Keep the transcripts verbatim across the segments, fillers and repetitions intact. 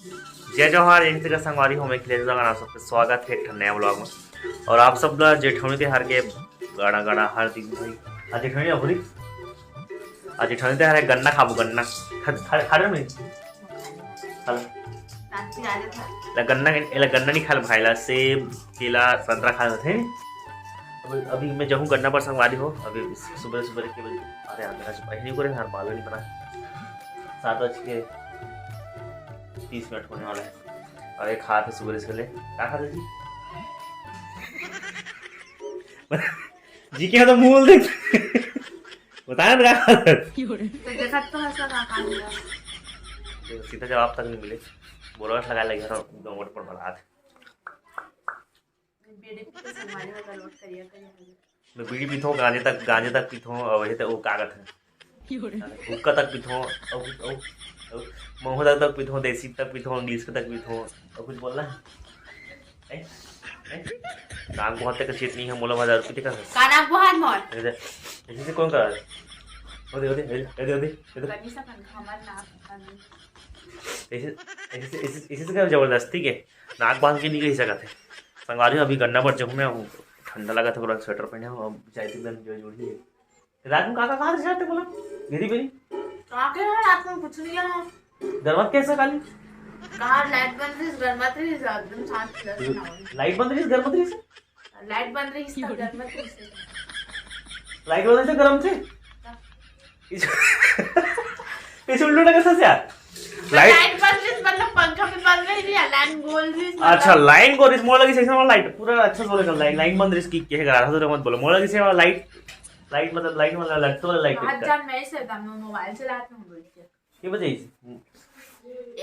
जय जोहार, जय छत्तीसगढ़ संगवारी हो, मैं अखिलेश दलाल, आप सबके स्वागत है एक ठन नया vlog में। और आप सब ला जेठौनी तिहार के गाड़ा गाड़ा हार्दिक बधाई। आज जेठौनी अभुरी, आज जेठौनी तिहार है, गन्ना खाबो, गन्ना। खा, खा, खा रहे हो नहीं? चलो। रात के आ रहे था। ला गन्ना, ला गन्ना नहीं खाल भाई, ला सेब, केला, संतरा खाए थे। अभी, अभी मैं जाऊँ गन्ना पर संगवारी हो, अभी सुबह सुबह के बजे, अरे यार, मेरा जो पहले को यार बाल नहीं बना, सात बज के तीस मिनट होने वाला है। और एक हाथ है सुबह से ले, क्या खाते जी? जी के यहाँ तो मुंह देख, बताया ना क्या खाते? तो देखा तो हंसा ना खा लिया। देखो, सीधा जवाब तक नहीं मिले, बोलवा लगा लगे, एकदम ओट पर बड़ा हाथ। बीड़ी पी के संगवारी हो, गलवट करिया करिया हो गया। मैं बीड़ी पीथों, गांजे तक, गांजे तक पीथों, और वही तक वो का कहत है, हुक्का तक पीथों, और, और, और महुआ तक, तक पीथों, देसी तक पीथों, इंग्लिश के तक पीथों, और कुछ बोलना है? हैं? हैं? नाक बहुत तक चेत नहीं है, मोला हजार रुपये का है। का नाक बहुत मोर? ऐसे, ऐसे से कौन करा है? ओ दे, ओ दे, ओ दे, ओ दे, ओ दे। गनी सा पंखा हमार नाक बंद। ऐसे, ऐसे, ऐसे, ऐसे से क्या जबरदस्ती के? नाक बांध के नहीं कही सकत है। संगवारी, अभी गन्ना बर जाहूँ मैं, अब ठंडा लगत है, पूरा स्वेटर पहने हूँ, अब जाए थे एकदम जो जोड़ी है। रात में का का कहा जाते बोला? गिरी बेरी? का के रहा रात में कुछ नहीं है। गरमत कैसा काली? कहा लाइट बंद रही, गरमत रही, एकदम शांत रही, ना हो। लाइट बंद रही, गरमत रही से? लाइट बंद रही, इसका गरमत रही से। लाइट बंद रही से गरम से? इस, इस उल्लू ने कैसे से यार? लाइट लाइट बंद रही, मतलब पंखा भी बंद रही, या लाइन गोल रही, मतलब अच्छा, लाइन गोल रही, मोर लगी से लाइट पूरा अच्छा से बोले लाइट, लाइन बंद रही की के करा था, तो मत बोलो, मोर लगी से लाइट, लाइट मतलब लाइट मतलब लटके वाला लाइट आज का। जान मैं से था, मैं मोबाइल चलाता हूँ बोल के। के बजे इसे?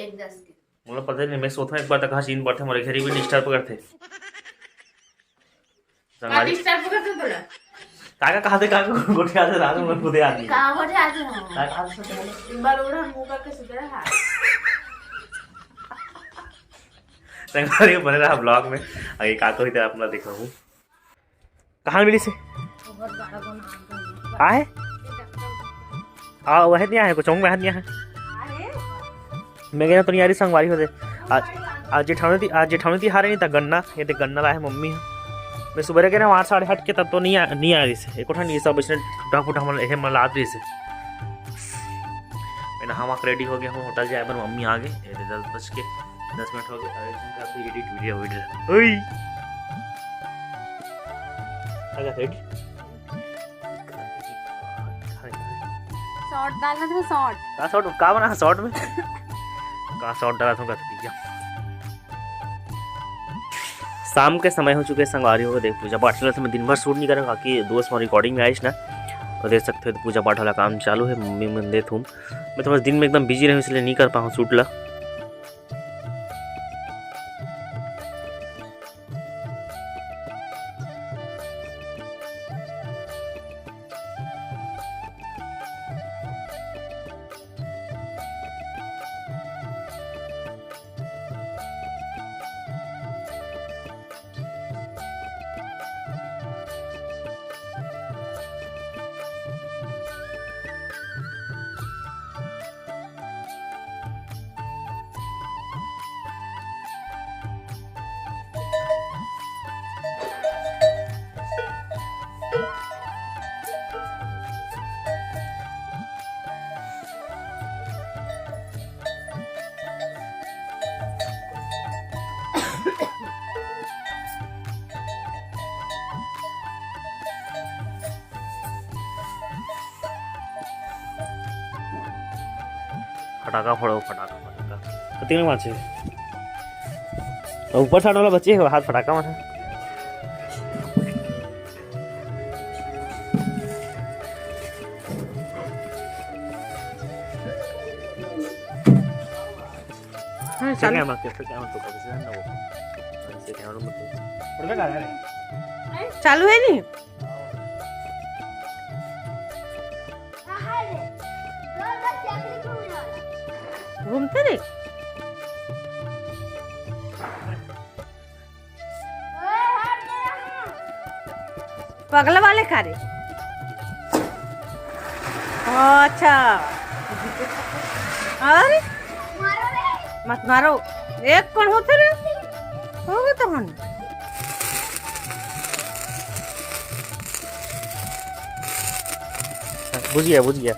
एक दस के। मोला पता नहीं, मैं सोता हूँ एक बार तक, हाँ, सीन पड़ते, मोरे घर ही भी डिस्टर्ब करते। का संगवारी। डिस्टर्ब करते तोला? काका कहा थे, काका गोठिया से रात में खुदे आदमी। कहाँ गोठिया से हो? काका कहा थे? एक बार उड़ा मुंह करके सुते रहा। संगवारी बने रहा vlog में, आगे का कोई तरह अपना देखा हूँ। कहाँ मिली से? बहुत बड़ा बना है। आए? आ, वह नहीं आए, कुछ होंगे, वह नहीं आए। अरे। मैं कहना तो नहीं आ रही संगवारी होते। आज, आज जेठानी ती, आज जेठानी तिहार नहीं था, गन्ना, ये देख गन्ना लाए मम्मी है। मैं सुबह के ना वहाँ साढ़े आठ के तब तो नहीं आ, नहीं आ रही से। एक उठा नहीं सब इसने टूटा फूटा हमला, ये हमला लात रही से। मैं नहा वहाँ रेडी हो गया हूँ, होटल जाए पर मम्मी आ गए। ये दस बज के दस मिनट हो गए। अरे तुम क्या कोई एडिट वीडियो, वीडियो। ओई। आ गया एडिट। शॉर्ट डालना था, शॉर्ट। का शॉर्ट? का बना शॉर्ट में? का शॉर्ट डाला था, का तो पी गया। शाम के समय हो चुके हे संगवारी हो, देख पूजा पाठ चलत हे। मैं दिन भर शूट नहीं करेंव, काकि दोस्त मोर रिकॉर्डिंग में आइस ना, तो देख सकते हो, तो पूजा पाठ वाला काम चालू हे। मम्मी मन देत हूँ, मैं तो बस दिन में एकदम बिजी रहूँ, इसलिए नहीं कर पाऊँ शूट ला। फटाका फोड़ो, फटाका, फटाका। कति में बाँचे? अउ ऊपर साइड वाला बचे हे, हाथ फटाका मारे। हाँ, ऐसे चालू। कैमरा, कैसे कैमरा तो पकड़ से ना वो। ऐसे कैमरा मत। चालू हे नी? घूमते रे। पगला वाले का रे? अच्छा। अरे? मत मारो, एक कौन होते रे? हो गए तो हन। बुझ गया, बुझ गया।